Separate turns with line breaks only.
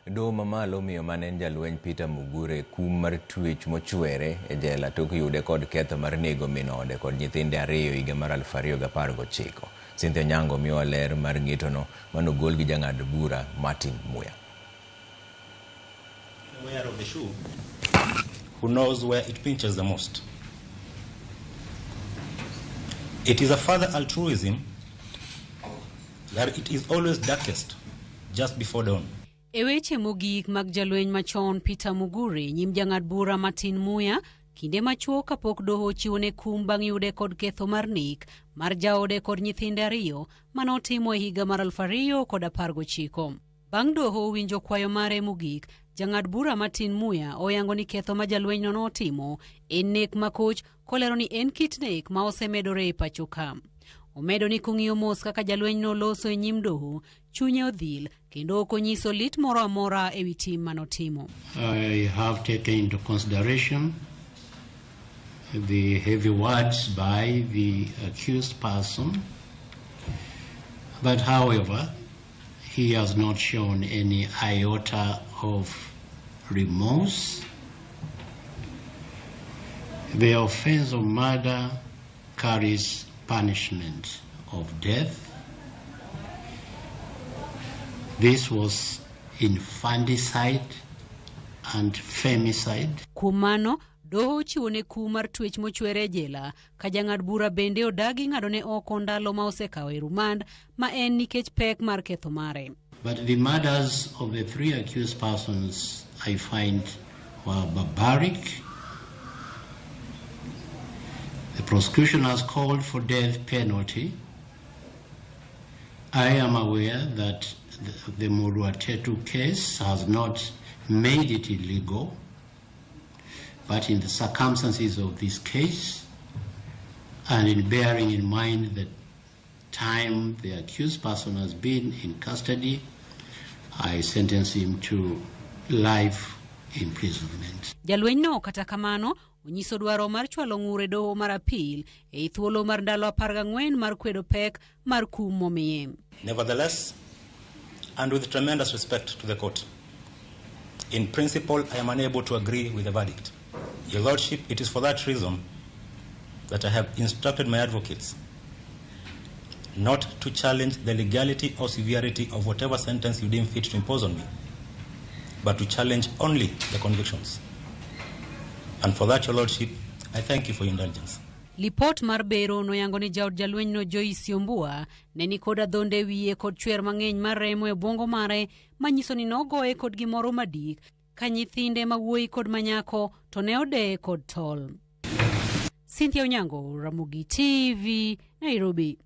Doho mamalo omiyo mane en jalweny Peter Mugure kum mar twech mochwere e jela tok yude kod ketho mar nego min ode kod nyithinde ariyo higa mar 2019. Cynthia Onyango miyowa ler mar ng'etono manogol gi jang'ad bura Martin Muya.
Wearer of the shoe who knows where it pinches the most. It is a further altruism that it is always darkest just before dawn.
E weche mogik mag jalweny machon Peter Mugure nyim jang'ad bura Martin Muya kinde machuok kapok doho ochiwone kum bang' yude kod ketho mar nek mar jaode kod nyithinde ariyo mane otimo e higa mar 2019. Bang' doho winjo kwayo mare mogik, jang'ad bura Martin Muya oyango ni ketho ma jalwenyno notimo en nek makoch kolero ni en kit nek ma osemedore e pacho ka. Omedo ni kong'iyo mos kaka jalwenyno loso e nyim doho, chunye odhil kendo ok onyiso lit moro amora e wi tim manotimo.
I have taken into consideration the heavy words by the accused person, but however, he has not shown any iota of remorse. The offense of murder carries punishment of death. This was infanticide and femicide.
Kuom mano, doho ochiwone kum mar twech mochwere e jela ka jang'ad bura bende odagi ng'adone oko ndalo ma osekawo e rumand ma en nikech pek mar ketho mare.
But the murders of the three accused persons I find were barbaric. The prosecution has called for death penalty. I am aware that the Muruatetu case has not made it illegal, but in the circumstances of this case, and in bearing in mind the time the accused person has been in custody, I sentence him to life imprisonment.
Jalwenyno kata kamano onyiso dwaro mar chwalo ng'ur e doho mar apil ei thuolo mar ndalo 14 mar kwedo pek mar kum momiye.
Nevertheless, and with tremendous respect to the court, in principle I am unable to agree with the verdict. Your Lordship, it is for that reason that I have instructed my advocates not to challenge the legality or severity of whatever sentence you deem fit to impose on me, but to challenge only the convictions. And for that, Your Lordship, I thank you for your indulgence.
Lipot mar bero noyango ni jaod jalwenyno Joyce Ombua ne ni kod adhonde e wiye kod chwer mang'eny mar remo e obwongo mare manyiso ni nogoye kod gimoro madik ka nyithinde ma wuoyi kod manyako to ne odeye kod tol. Cynthia Onyango, Ramogi TV, Nairobi.